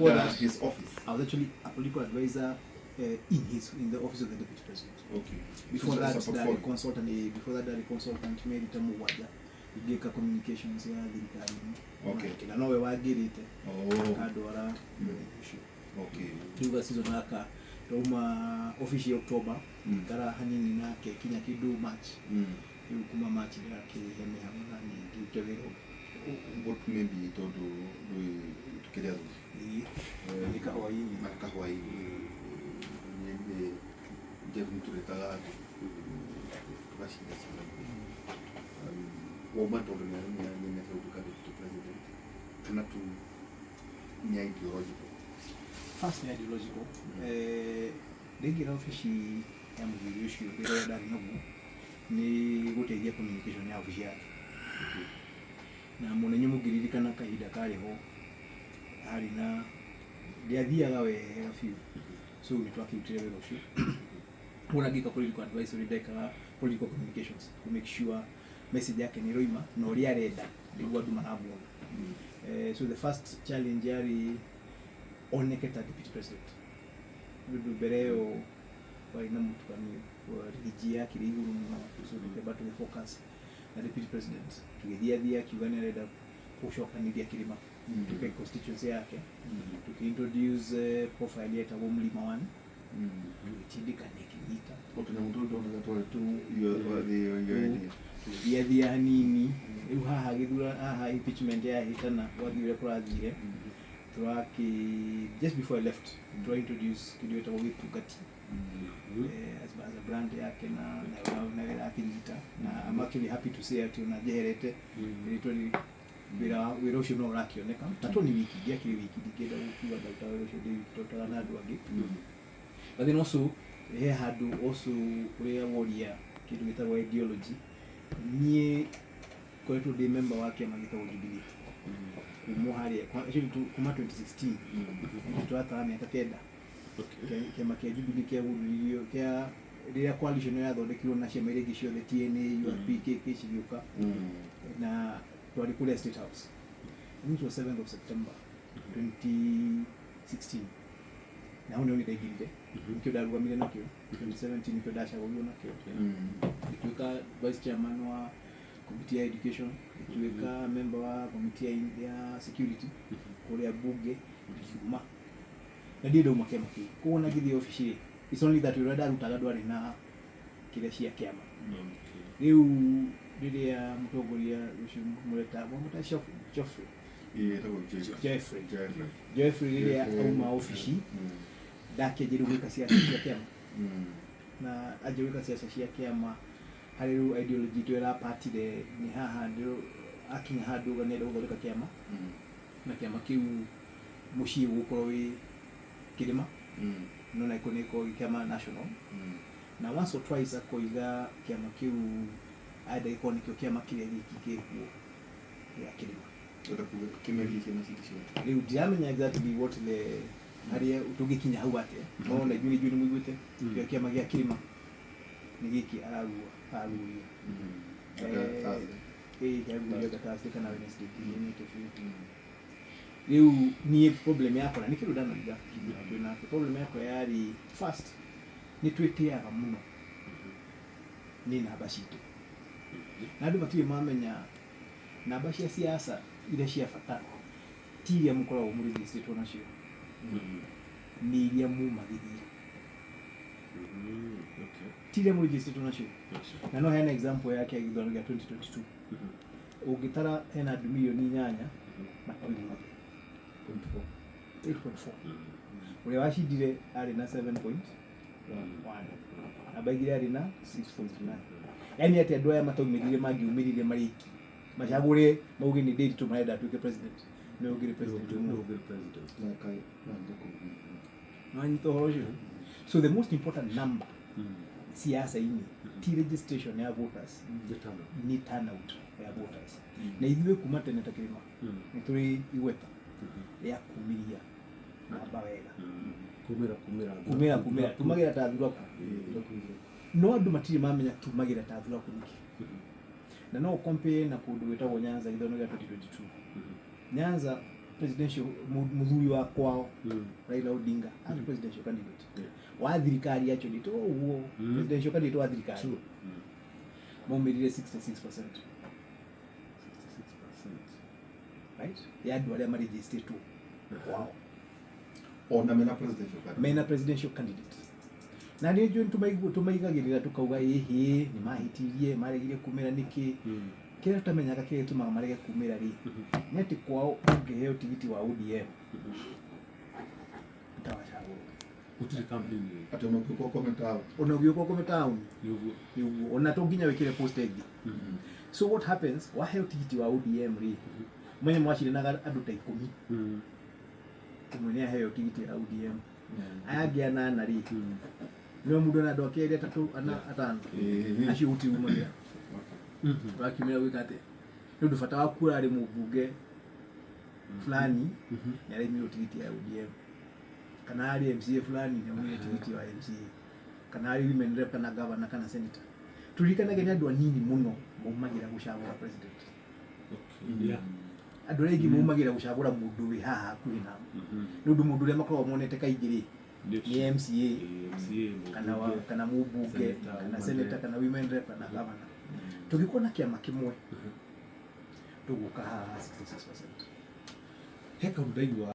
Before Under that, his office. I was actually a political advisor in the office of the deputy president. Before So that, it's a ndarĩ portfolio. consultant, before that ndarĩ consultant Mary Tamugwanja ngĩka communications ya thirikari-inĩ. Na nowe wangĩrĩte akandwara ũcio. Rĩu ga season gaka ndauma obici October, ngara hanini nake kinya kĩndũ March. Rĩu kuma March ndĩrakĩhe mĩhang'o na niĩ ngĩrute wĩra ũngĩ. What maybe tondũ ndũĩ tũkĩrĩa thuri. Ĩĩ, nĩ kahwaĩ-inĩ. Na kahwaĩ-inĩ. Nĩ Jeff nĩ tũretaga andũ tũgacinda cinda. Wauma tondũ nĩ nĩ gũtuĩka deputy president kana tu nĩ ideological? First nĩ ideological. Ndaingĩra obici ya mũthuri ũcio, wĩra ũrĩa ndarĩ naguo nĩ gũteithia communication ya obici yake. Na mũno inyuĩ mũngĩririkana kahinda karĩ ho harĩ na ndĩathiaga wega biũ, so nĩ twakĩrutire wĩra ũcio. Ũguo ngĩka political advisory, ndekaga political communications to make sure message yake nĩ ĩroima na ũrĩa arenda nĩguo andũ maramuona. So the first challenge yarĩ oneke ta deputy president, nĩ ũndũ mbere ĩyo warĩ na mũtukanio wa rigiji yakĩrĩ igũrũ mũno. So tũkĩamba tũgĩ focus na deputy president, tũgĩthiathia akiuga nĩ arenda gũcokanĩria kĩrĩma tuke constituency yake. Tukiintroduce profile yetagwo Mlima One, tũgĩtindĩka na ĩkĩnyita. O tũnyamũ tũrũ ndonaga twarĩ tu your idea. Tũgĩthiathia hanini, rĩu haha gĩthura haha impeachment yahĩtana, gwathiĩ ũrĩa kũrathire, tũrakĩ just before I left tũra introduce kĩndũ gĩtagwo Gĩtungati as a brand yake na wĩra akĩnyita. Na I'm actually happy to say atĩ ona njeherete rĩtwa rĩ wĩra ũcio no ũrakĩoneka na to nĩ wiki ndiakĩrĩ wiki, ndingĩenda gũkiuga ndarutaga wĩra ũcio ndĩ wiki, tũrutaga na andũ angĩ. But then also he handũ also ũrĩa woria kĩndũ gĩtagwo ideology. Niĩ ngoretwo ndĩ member wa kĩama gĩtagwo Jubilee kuma harĩa actually kuma 2016, nĩ tũratara mĩaka 9. Kĩama kĩa Jubilee kĩagururirio kĩa rĩrĩa coalition ĩyo yathondekirwo na ciama iria ingĩ ciothe, TNA, URP, KK cigĩũka, na twarĩ kũrĩa State House. I think it was 7th of September 2016, na hau nĩho nĩ ndaingĩrire, nĩkĩo ndarũgamire nakĩo 2017, nĩkĩo ndacagũrirwo nakĩo, ngĩtuĩka vice chairman wa committee ya education, ngĩtuĩka member wa committee ya security kũrĩa bunge, ngiuma na ndirĩ ndauma kĩama kĩu. Koguo na ngĩthiĩ obici rĩ, it's only that wĩra ũrĩa ndarutaga ndwarĩ na kĩrĩa cia kĩama. Rĩu rĩrĩa mũtongoria ũcio mũreta mũreta Geoffrey. Ĩtagwo Jeffrey. Jeffrey. Jeffrey rĩrĩa Jeffrey. auma obici, ndakĩanjĩrĩria gwĩka ciaca cia kĩama, na anjia gwĩka ciaca cia kĩama harĩ rĩu ideology itũ ĩrapatire nĩ haha akinya handũ uga nĩenda gũthondeka kĩama, na kĩama kĩu mũciĩ ũgũkorwo wĩ kĩrĩma, no na ĩkorwo nĩ gĩkorwo gĩ kĩama national. Na once or twice akoiga kĩama kĩu arenda gĩkorwo nĩkĩo kĩama kĩrĩa gĩki gĩkuo gĩa kĩrĩma. Enda kuga kĩmerie ciama cingĩ ciothe. Rĩu ndiramenya exactly what the harĩa tũngĩkinya hau atĩa, no na inyuĩ nĩ mũiguĩte kĩo kĩama gĩa kĩrĩma nĩ gĩkĩ araruria. Ĩĩ, kĩaruria Thursday kana Wednesday, ndimenyete biũ. Rĩu niĩ problem yakwa, na nĩ kĩndũ ndanoiga twĩ nake, problem yakwa yarĩ first nĩ twĩtĩaga mũno nĩ namba citũ, na andũ matirĩ mamenya namba cia siasa iria cia bata ti iria mũkoragwo mũrĩgĩcĩtwo nacio, nĩ iria mumagĩria, ti iria mũrĩgĩcĩtwo nacio. Na no heane example ya kĩa gĩthurano gĩa 2022. Ũngĩtara hena andũ mirioni 8 mataumĩrire, 8.4. Ũrĩa wacindire arĩ na 7.1, namba igĩrĩ arĩ na 6.9. Yani atĩ andũ aya mataumĩrire mangĩumĩrire marĩ aingĩ macagũre mauge nĩ Ndiritu marenda atuĩke president, nĩ ũngĩrĩ president ũmũthĩ. Nĩwanyita ũhoro ũcio? So the most important number siasa-inĩ ti registration ya voters, nĩ turnout ya voters. Na ithuĩ kuma tene ta kĩrĩma nĩ tũrĩ igweta rĩa kumiria namba wega. Kumĩra kumĩra. Kumĩra kumĩra, tumagĩra ta thuraku, no andũ matirĩ mamenya tumagĩra ta thuraku nĩkĩ. Na no compare na kũndũ gwĩtagwo Nyanza, gĩthurano gĩa 2022 Nyanza. Presidential muthuri wa kwao Raila Odinga arĩ presidential candidate wa thirikari, actually to ũguo, presidential candidate wa thirikari. True. Maumĩrire 66%. 66%. Right, ya andũ arĩa marejistĩtwo kwao. Ona mena presidential candidate. Mena presidential candidate, na nĩ njũĩ tũmaigagĩrĩra tũkauga ĩhĩ nĩ mahĩtirie, maregire kumĩra nĩkĩ. Kĩrĩa tũtamenyaga kĩrĩa gĩtũmaga marege kumĩra rĩ, nĩ atĩ kwao ũngĩheo tigiti wa ODM ũtawacagũrwo. Gũtirĩ campaign ĩyo. Atĩ ona ũngĩũka ũkome town. Ona ũgĩũka ũkome town. Nĩ ũguo. Nĩ ũguo, ona to nginya wĩkĩre poster ĩngĩ. So what happens, waheo tigiti wa ODM rĩ, mwenye mwacindanaga andũ ta 10, ũmwe nĩ aheo tigiti ya ODM, aya angĩ anana rĩ, nĩwe mũndũ ena andũ ake erĩ, atatũ, ana, atano, acio gũtirĩ umagĩra. Ũrakiumĩra gwĩka atĩa? Nĩ ũndũ bata waku ũrarĩ mũmbunge fulani nĩ araimirwo tigiti ya ODM, kana arĩ MCA fulani nĩ aumire tigiti wa MCA, kana arĩ women rep kana governor kana senator. Turirikanage nĩ andũ anini mũno maumagĩra gũcagũra president. Andũ arĩa aingĩ maumagĩra gũcagũra mũndũ wĩ haha hakuhĩ nao, nĩ ũndũ mũndũ ũrĩa makoragwo monete kaingĩ rĩ nĩ MCA MCA, kana wa, kana mũmbunge, senator, kana woman senator, rep. Kana women rep kana governor. Tũngĩkorwo na kĩama kĩmwe tũgũka haha 66%. He kaũndũ ndaigua.